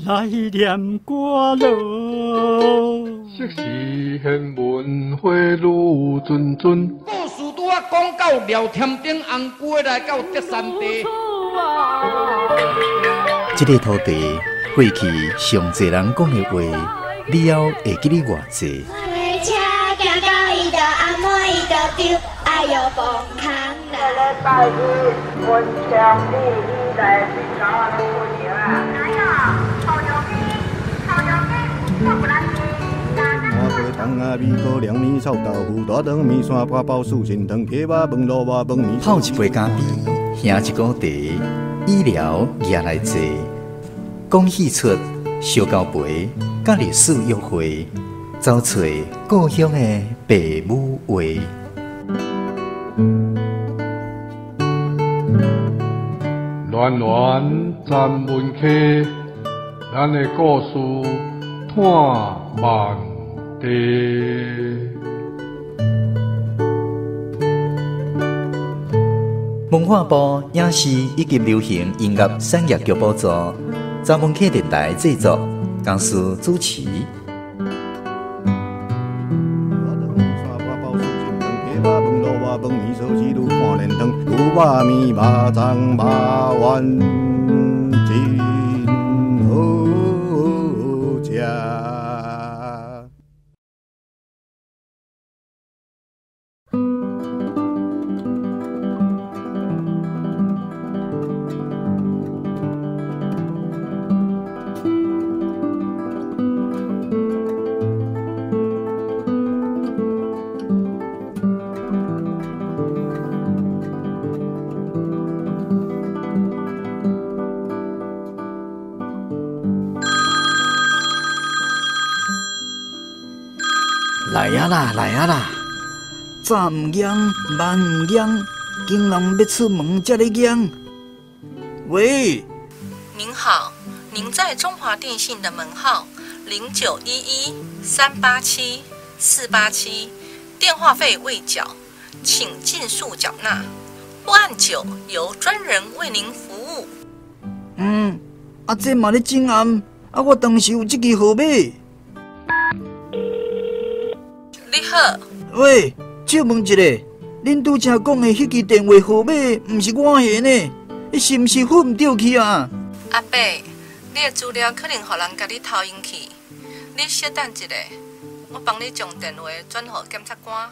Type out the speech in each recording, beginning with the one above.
來念歌囉。昔時玄文花女谆谆。故事拄仔講到廖添丁紅龜來到德山地。這个土地過去上濟人講的話，了後會記得偌濟？泡一杯咖啡，喝一壺茶，醫療也來坐，講戲出燒交陪，佮歷史約會，走揣故鄉的爸母話。暖暖站文溪，咱的故事伴万地。文化部影視以及流行音樂產業局補助，查文溪電台製作，公司主持。來啊啦，來啊啦！早毋驚，晚毋驚，竟人欲出門才咧驚。喂，您好，您在中華電信的門號0911-387-487，電話費未繳，請盡速繳納，或按9由專人為您服務。嗯，啊這嘛咧整暗，啊我當時有這支號碼。你好，喂，借問一下，恁拄才講的彼支電話號碼，毋是我的呢？你是毋是混毋著去啊？阿伯，你的資料可能予人共你偷用去，你稍等一下，我幫你將電話轉予檢察官。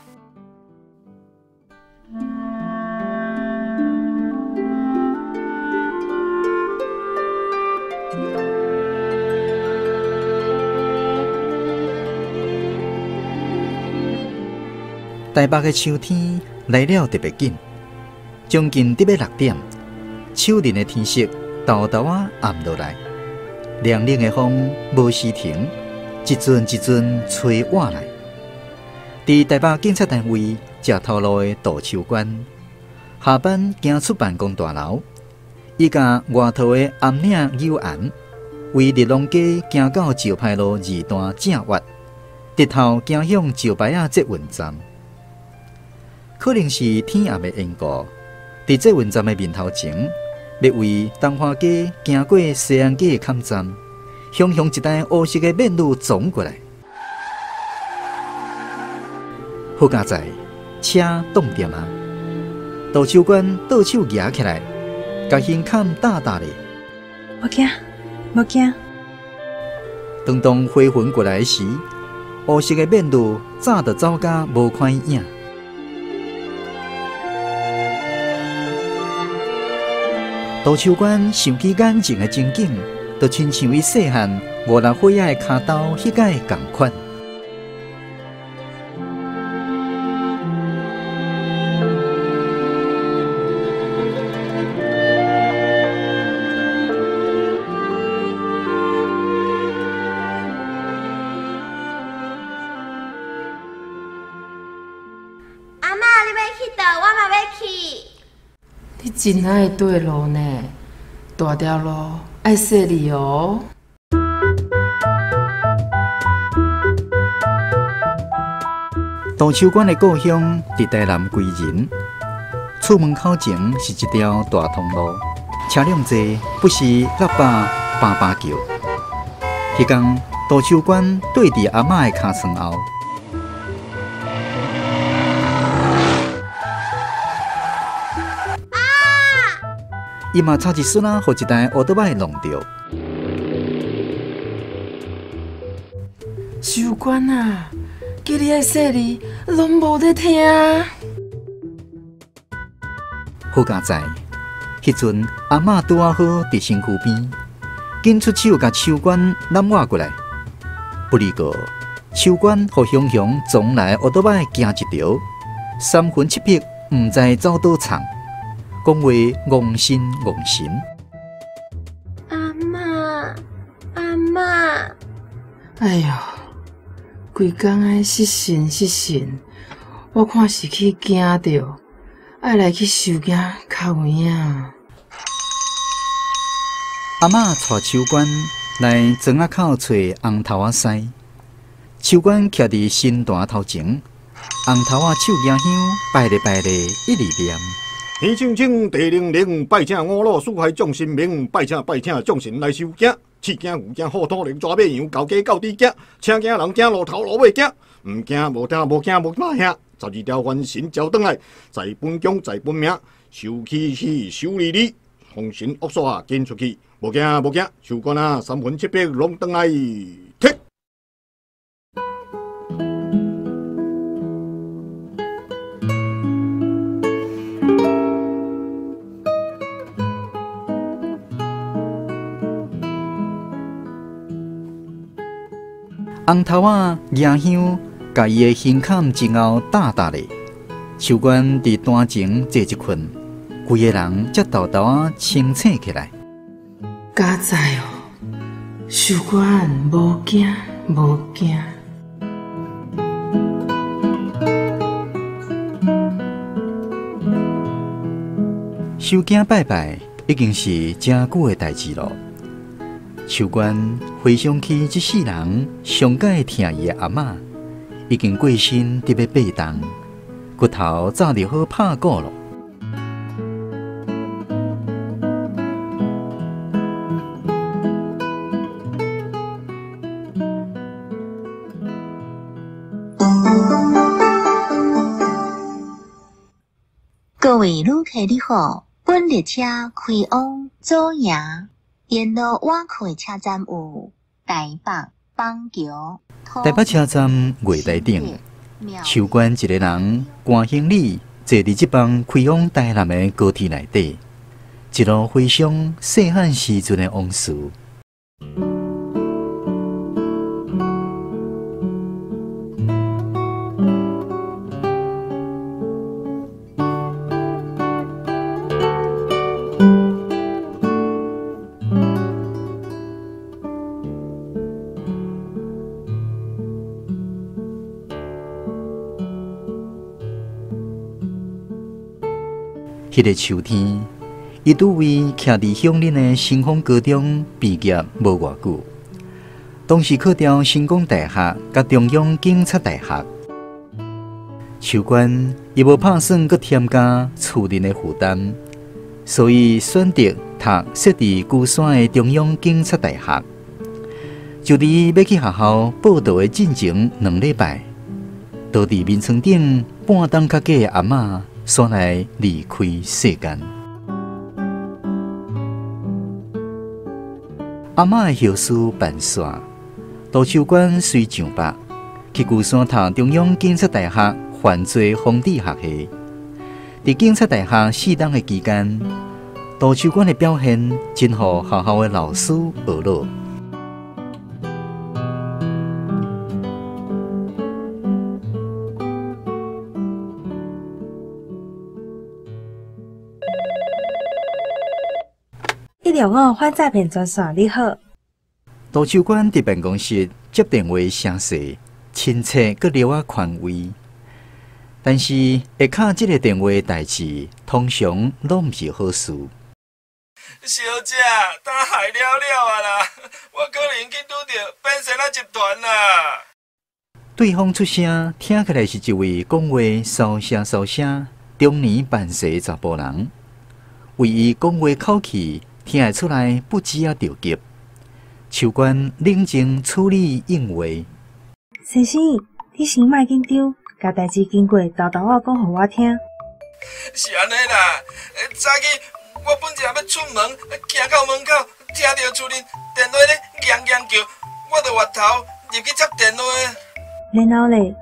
台北的秋天來了特別緊，將近得欲6點，秋林的天色沓沓仔暗落來，涼冷的風無時停，一陣一陣吹倚來。佇台北警察單位食頭路的杜秋官，下班行出辦公大樓，伊共外套的暗領扭絚，為日隆街行到石牌路2段正月，直頭行向石牌仔捷運站。可能是天暗的緣故，佇捷運站的面頭前，欲為東華街行過西安街的坎站，雄雄一台烏色的面女撞過來。好佳哉，車擋著啊！杜秋官倒手舉起來，共胸坎搭搭咧。無驚，無驚。當當回魂過來時，烏色的面女早就走甲無看影。杜秋官想起眼前的情景，就親像伊細漢5、6歲仔的跤兜彼个仝款。阿嬤，你欲去佗？我嘛欲去。你真愛對路呢，大條路愛細膩哦。杜秋官的故鄉佇台南歸仁，厝門口前是一條大通路，車輛濟，不時喇叭叭叭叫。彼工，杜秋官對佇阿嬤的尻床後。伊嘛差一丝仔，予一台乌托邦弄著。秋官啊，叫你爱细腻，攏無咧聽。好佳哉，彼陣阿嬤拄仔好佇身軀邊，緊出手共秋官攬倚過來。不離過，秋官予雄雄撞來烏托邦驚一著，三魂七魄毋知走佗藏。講話戇神戇神。阿嬤，阿嬤，哎喲，規工仔失神失神，我看是去驚著，愛來去收驚較有影。阿嬤帶秋官來庄仔口揣紅頭仔師，秋官徛佇神壇頭前，紅頭仔手舉香拜咧拜咧，一直念。天青青，地靈靈，拜請五老四海眾神明，拜請拜請眾神來收驚，刺驚有驚好土靈，抓馬羊，狗鸡狗猪惊，请惊人惊路头路尾惊，毋惊无听无惊无怕吓，12条元神招转来，在本宫在本命，收起起收离离，风神恶煞紧出去，无惊无惊，收官啊，三魂七魄拢转来，踢。红头仔举香，共伊的胸坎前后搭搭咧。秋官伫坛前坐一困，规个人才沓沓仔清醒起来。佳哉哦，秋官无惊无惊。收惊拜拜已经是诚久的代志咯。秋官回想起这世人上盖疼伊的阿嬤，已经过身得欲8冬，骨头早就好拍鼓咯。各位旅客你好，本列车开往左营。沿路倚靠的车站有台北、板桥、台北车站月台顶，秋官一个人搬行李，坐伫这班开往台南的高铁内底，一路回想细汉时阵的往事。彼个秋天，伊拄位徛伫乡邻的新丰高中毕业无偌久，当时考著成功大学佮中央警察大学。秋官伊无拍算阁添加厝邻的负担，所以选择读设伫龟山的中央警察大学。就伫伊欲去学校报到的进前2礼拜，倒伫眠床顶半冬较久的阿嬤煞来离开世间。阿嬤的后事办煞，杜秋官随上北去龟山读中央警察大学犯罪防治学系。伫警察大学4冬的期间，杜秋官的表现真予学校的老师学乐。165反诈骗专线，你好。杜秋官伫办公室接电话，声势亲切，阁略仔宽慰。但是会敲这个电话的代志，通常拢毋是好事。小姐，担害了了啊啦！我可能去拄著变仙仔集团啦。对方出声，听起来是一位讲话沙声沙声、中年办事的查埔人，为伊讲话口气。听会出来不止啊着急，秋官冷静处理应话。先生，你先莫紧张，共代志经过沓沓仔讲予我听。是按呢啦，早起我本正欲出门，行到门口，听著厝里电话咧颺颺叫，我就回头入去接电话。然后咧？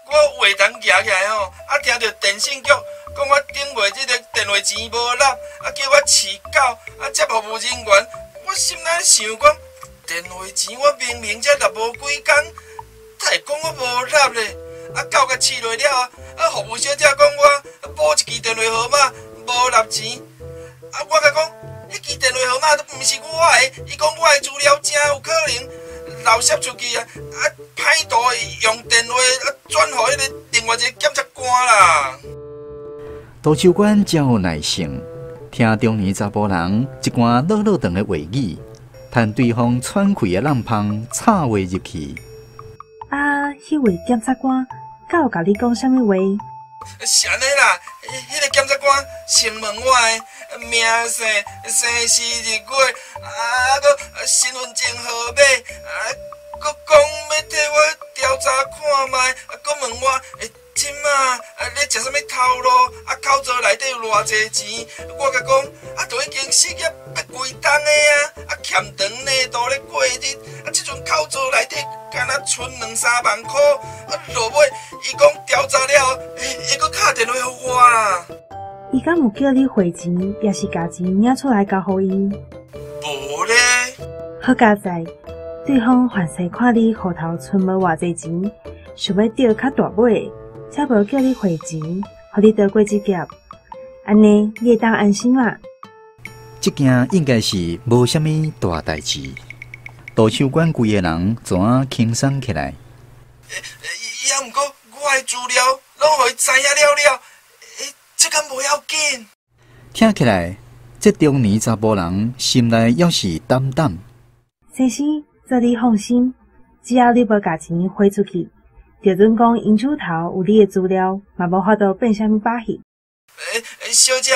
我话筒举起来吼，啊，听著电信局讲我顶月这个电话钱无纳，啊，叫我市到，啊，接服务人员，我心内想讲，电话钱我明明才纳无几工，哪会讲我无纳咧？啊，到甲试落了后，啊，服务小姐讲我补一支电话号码无纳钱，啊，我共讲，彼支电话号码都毋是我的，伊讲我的资料真有可能漏泄出去啊！啊，歹徒用电话啊转予彼个另外一个检察官啦。图书馆真有耐性，听中年查埔人一贯落落长的话语，趁对方喘气的浪芳插话入去。啊，彼位检察官敢有共你讲啥物话？是按呢啦，彼个检察官先问我的名姓、生时日月，啊，阁身份证号码，啊，阁讲欲替我调查看觅，啊，阁问我，欸，这马啊咧食啥物头路，啊，口座内底有偌济钱？我共讲，啊，都已经失业欲规冬的啊，啊，欠长领度咧过日，啊，这阵口座内底敢若賰两三万箍，啊，落尾伊讲调查了后，会阁敲电话予我啦。伊敢有叫你汇钱，抑是共钱领出来交予伊？无咧。好佳哉，对方凡势看你户头賰无偌济钱，想欲钓较大尾的，才无叫你汇钱，予你逃过这劫。按呢，你会当安心啦。这件应该是无啥物大代志。图书馆规个人怎啊轻松起来？也毋过我的资料拢予伊知影了了，这敢无要紧？听起来，这中年查埔人心内犹是胆胆。先生，做你放心，只要你无共钱汇出去，就准讲𪜶手头有你的资料，嘛无法度变啥物把戏。小姐，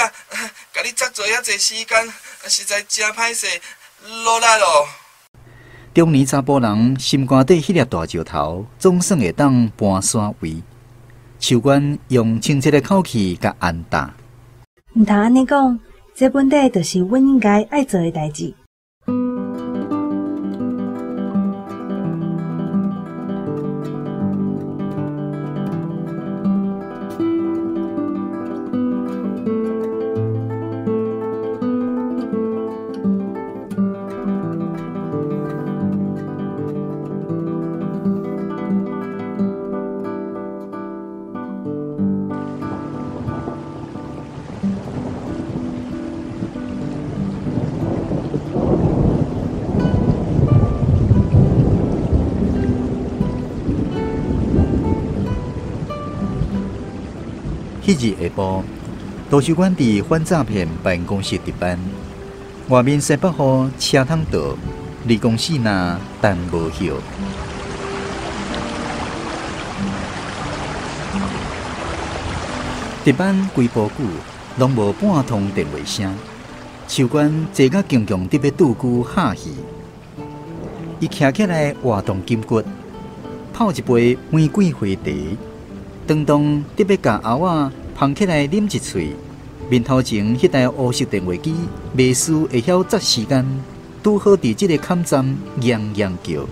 共你执做遐济时间，实在真歹势，落力咯。中年查埔人心肝底彼粒大石头，总算会当搬山位。秋官用亲切的口气共安答：毋通按呢讲，这本底就是阮应该爱做的代志。彼日下晡，图书馆伫反诈骗办公室值班，外面西北雨车通倒，204若等无歇。值班规晡久，拢无半通电话声。秋官坐甲强强得欲拄久下戏，伊徛起来活动筋骨，泡一杯玫瑰花茶。当当得欲共喉仔捧起来啉一喙，面头前彼台乌色电话机，袂输会晓节时间，拄好伫这个坎站颺颺叫。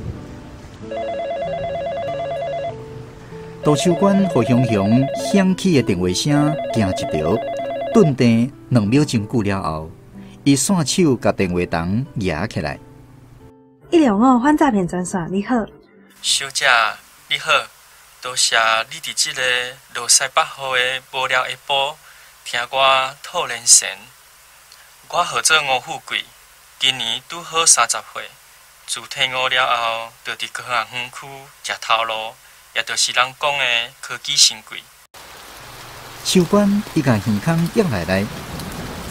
图书馆予雄雄响起的电话声惊一跳，顿定2秒钟久了后，伊紲手共电话筒举起来。165反诈骗专线，你好。小姐，你好。多谢你伫这个落西北雨的无聊下晡，听我吐连神。我号做吴富贵，今年拄好30岁。自退伍了后，就伫高雄园区食头路，也就是人讲的科技新贵。秋官伊共耳孔压内内，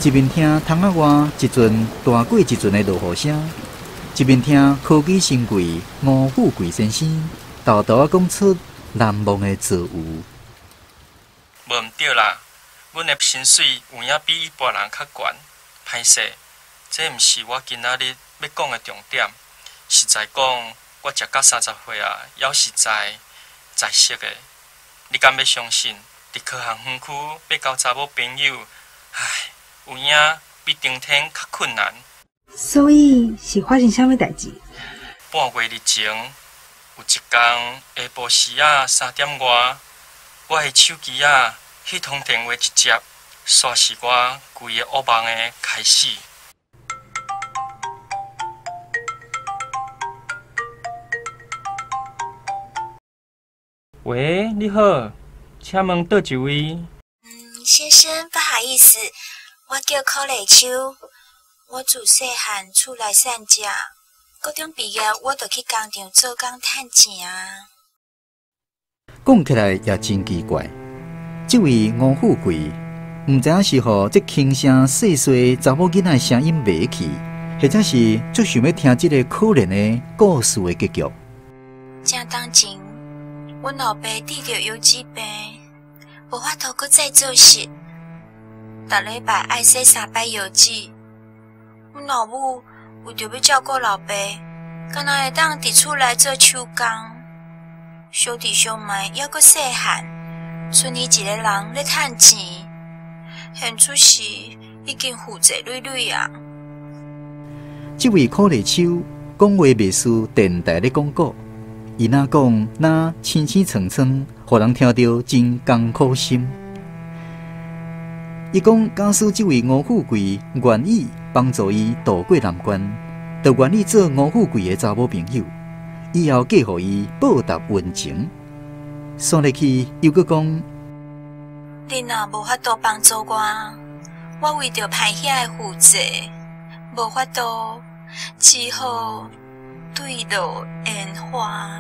一面听窗仔外一阵大过一阵的落雨声，一面听科技新贵吴富贵先生沓沓仔讲出难忘的遭遇。无毋对啦，阮的薪水有影比一般人较悬。歹势，这毋是我今仔日欲讲的重点。实在讲，我食到30岁啊，犹是在在色的。你敢欲相信？伫科学园区欲交查某朋友，唉，有影比登天较困难。所以是发生啥物代志？半月日前，有一工下晡时仔3点外，我的手机仔彼通电话一接，煞是我规个噩梦的开始。喂，你好，请问佗一位？先生，不好意思，我叫柯丽秋，我自细汉厝内散食，高中毕业我就去工厂做工趁钱啊。讲起来也真奇怪，这位吴富贵，毋知影是予这轻声细细查某囡仔的声音迷去，或者是足想欲听这个可怜的故事的结局。正当前，阮老爸得著腰子病，无法度阁再做事，逐礼拜爱洗3摆药纸。阮老母为著欲照顾老爸，敢若会当伫厝内做手工。小弟小妹犹阁细汉，賰伊一个人咧趁钱，现出时已经负债累累啊。这位苦丽秋讲话袂输电台咧广告。伊若讲，若清清楚楚，予人听著真艰苦心。伊讲，假使这位吴富贵愿意帮助伊渡过难关，就愿意做吴富贵的查某朋友，以后计予伊报答温情。煞落去又阁讲，你若无法度帮助我，我为著歹遐的负债，无法度，只好对落烟花。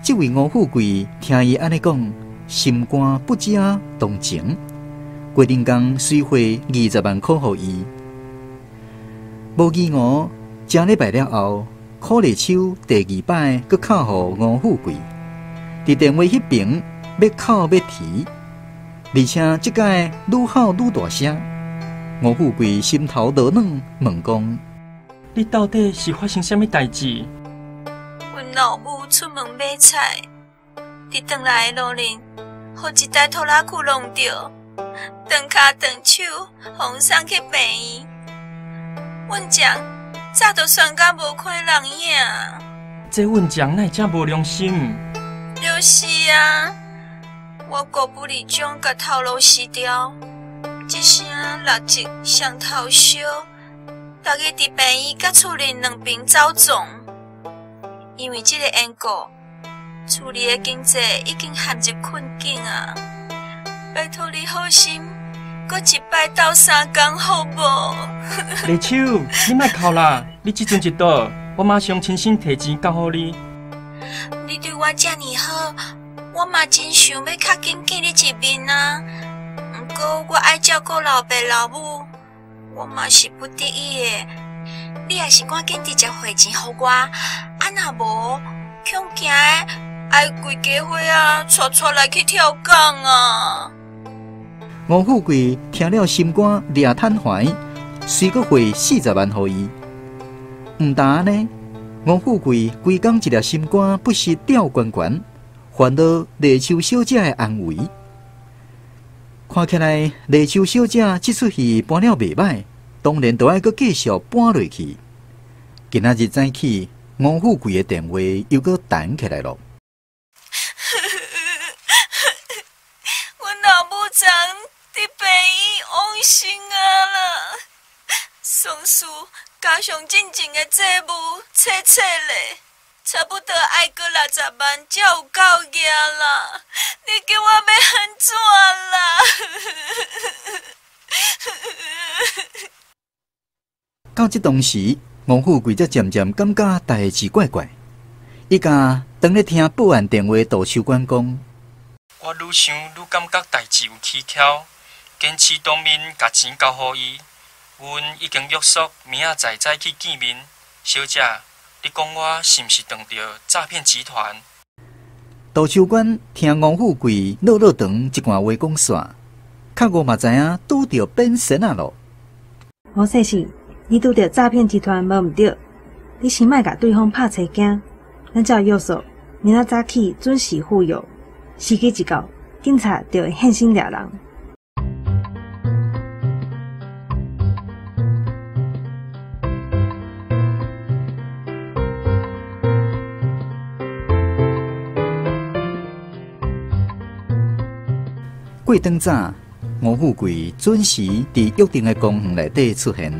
这位吴富贵听伊按呢讲，心肝不知动情，决定讲随汇20万箍予伊。无疑误，正礼拜了后，苦丽秋第2摆阁敲予吴富贵，伫电话彼边欲哭欲啼，而且这摆愈吼愈大声。吴富贵心头落软，问讲：你到底是发生啥物代志？阮老母出门买菜，伫转来的路顶，予一台拖拉库弄著，断跤断手，予送去病院。阮丈早就悬甲无看人影。这阮丈哪会遮无良心？就是啊，我孤不离将共头路辞掉，一声六折双头烧，逐日伫病院佮厝里两边走动。因为这个缘故，厝里的经济已经陷入困境啊！拜托你好心，阁一摆斗相共好无？丽秋，你莫哭啦！你这阵一倒，我马上亲身提钱交予你。你对我遮尔好，我嘛真想欲较紧见你一面啊！毋过我爱照顾老爸老母，我嘛是不得已的。你也是赶紧直接汇钱予我，啊若无，恐惊爱规家伙仔带带来去跳港啊！吴富贵听了心肝掠坦怀，随阁汇40万予伊。毋但按呢，吴富贵规工一粒心肝不时吊悬悬，烦恼丽秋小姐的安危。看起来丽秋小姐这出戏搬了袂歹，当然就爱阁继续搬落去。今仔日早起，吴富贵的电话又阁弹起来了。阮老母昨伫病院往生啊啦，丧事加上进前的债务，切切咧，差不多爱阁60万才有够额啦。你叫我欲按怎啦？到这当时，吴富贵才渐渐感觉代志怪怪。伊共当咧听报案电话杜秋官讲：我愈想愈感觉代志有蹊跷，坚持当面共钱交予伊。阮已经约束明仔载再去见面。小姐，你讲我是毋是撞著诈骗集团？杜秋官听吴富贵落落长一段话讲煞，较我嘛知影拄著变仙仔咯。吴先生，你拄著诈骗集团无毋对，你先莫共对方拍揣惊，咱才有约束，明仔早起准时赴约，时机一到，警察就会现身掠人。过转早，吴富贵准时伫约定的公园内底出现，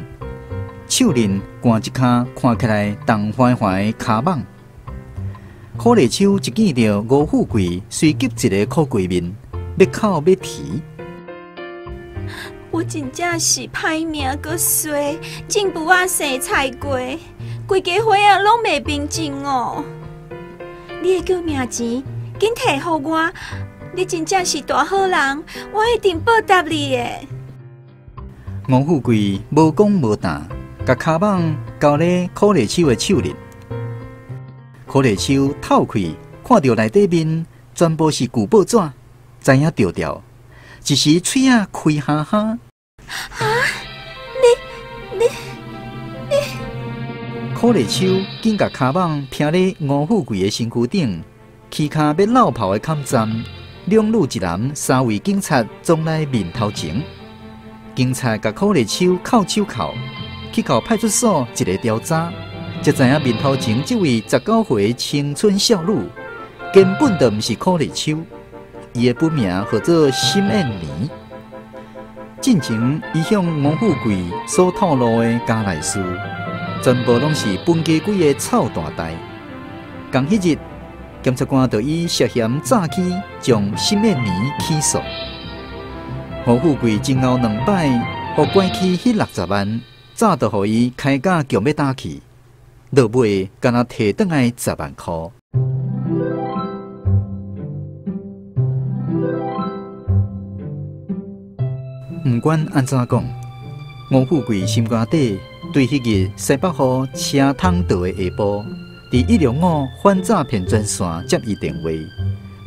手链挂一跤看起来重怀怀的跤蠓。苦力手一见著吴富贵，随即一个苦瓜面，欲哭欲啼。我真正是歹命阁衰，种匏仔生菜瓜，规家伙仔拢袂平静哦。你的救命钱，紧提予我！你真正是大好人，我一定报答你的。吴富贵无讲无答，共跤蠓交咧苦力手的手里。苦力手透气，看著内底面全部是旧报纸，知影著掉，一时喙仔开哈哈。啊！你！苦力手紧共跤蠓披咧吴富贵的身躯顶，起跤欲落跑的坎站。两女一男三位警察总来面头前，警察共苦力手铐手铐，去到派出所一个调查，才知影面头前这位19岁青春少女根本就毋是苦力手，伊的本名号做沈燕妮。进前伊向吴富贵所透露的家内事，全部拢是分家几个臭大代。仝彼日，检察官就以涉嫌诈欺将沈燕妮起诉。吴富贵前后两摆，予拐去彼60万，早就予伊开甲强欲打去，落尾干焦提转来10万箍。毋管按怎讲，吴富贵心肝底对彼日西北雨车窗道的下晡，伫165反诈骗专线接伊电话，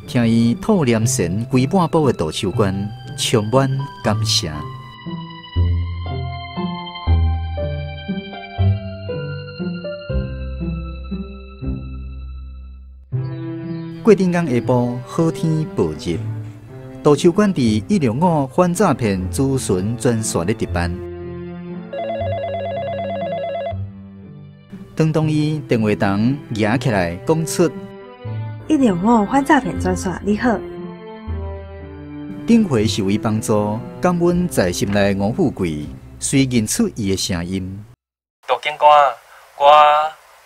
听伊吐连神规半晡的杜秋官充满感谢。过顶工下晡好天曝日，杜秋官伫165反诈骗咨询专线咧值班。当当伊电话筒举起来，讲出165反诈骗专线，你好。顶回是为帮助感恩在心内吴富贵，随认出伊的声音。杜警官，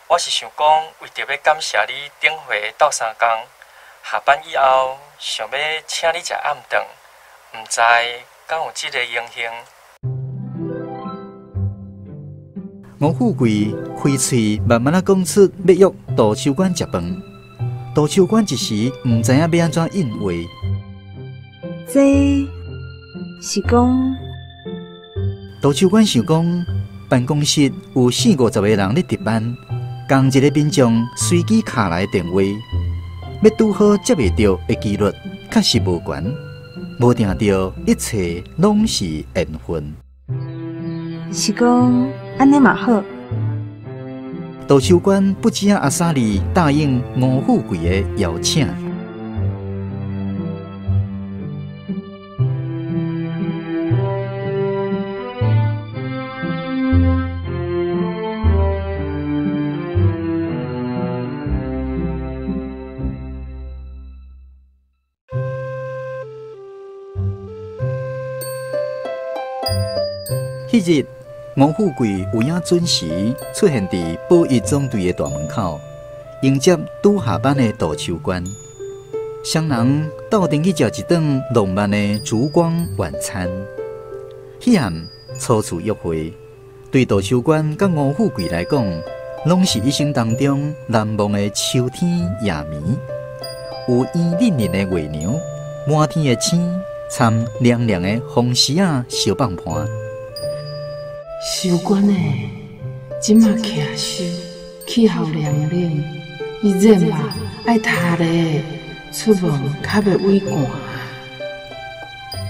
我是想讲，为著欲感谢你顶回斗相共，下班以后想欲请你食暗顿，毋知敢有这个荣幸。吴富贵开喙慢慢仔讲出欲约杜秋官食饭，杜秋官一时毋知影欲按怎应话。这是讲，杜秋官想讲，办公室有四五十个人咧值班，仝一个民众随机敲来电话，欲拄好接袂著的几率确实无悬，无定著一切拢是缘分。是讲按呢嘛好。杜秋官不止阿莎莉答应吴富贵的邀请。彼日，吴富贵有影准时出现伫保一总队的大门口，迎接拄下班的杜秋官。双人斗阵去食一顿浪漫的烛光晚餐。彼暗初次约会，对杜秋官佮吴富贵来讲，拢是一生当中难忘的秋天夜暝。有圆润润的月娘，满天的星，掺凉凉的风丝仔相放伴。收官的，这马徛收，气候凉冷，伊热嘛爱踢咧，出门较袂畏寒。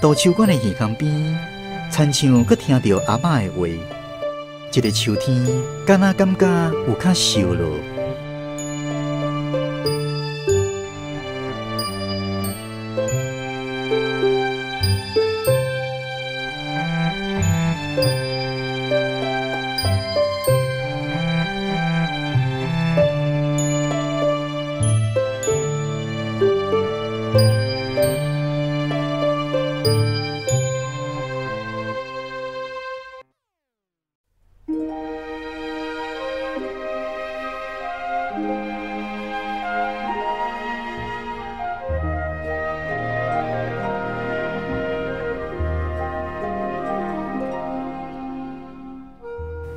图书馆的耳空边，亲像阁听著阿嬷的话。这个秋天，敢若感觉有较瘦落。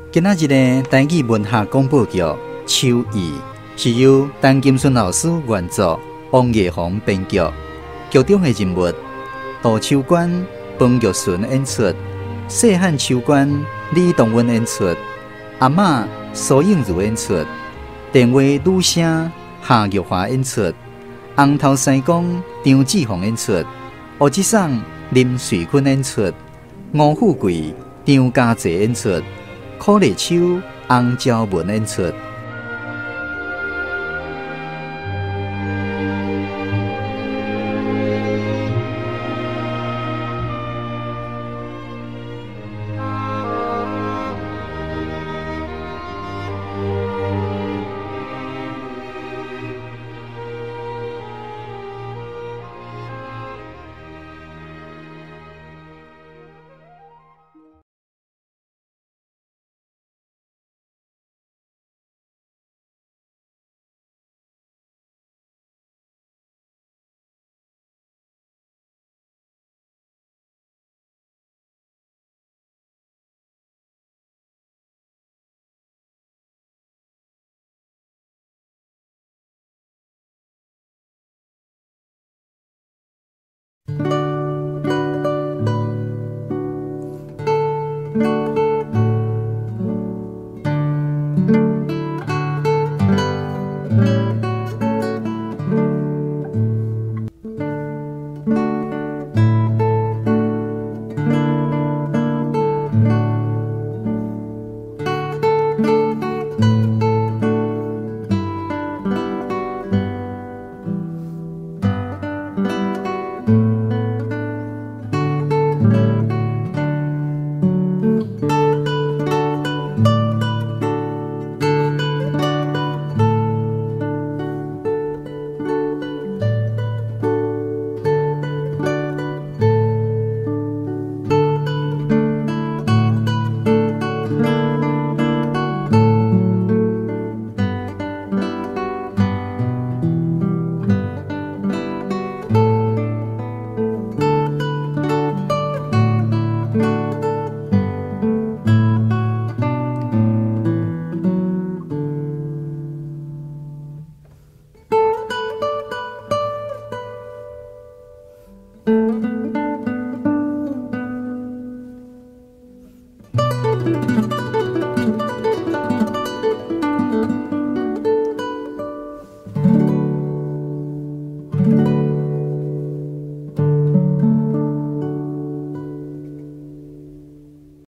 今仔日的台语文学广播剧《秋意》是由陈金顺老师原作，王艺宏编剧。剧中的人物：杜秋官、彭玉纯演出；细汉秋官李东文演出；阿嬷苏映如演出；电话女声夏玉华演出；红头师公张志宏演出；乌吉桑林瑞坤演出；吴富贵张家济演出。苦丽秋、洪昭文演出。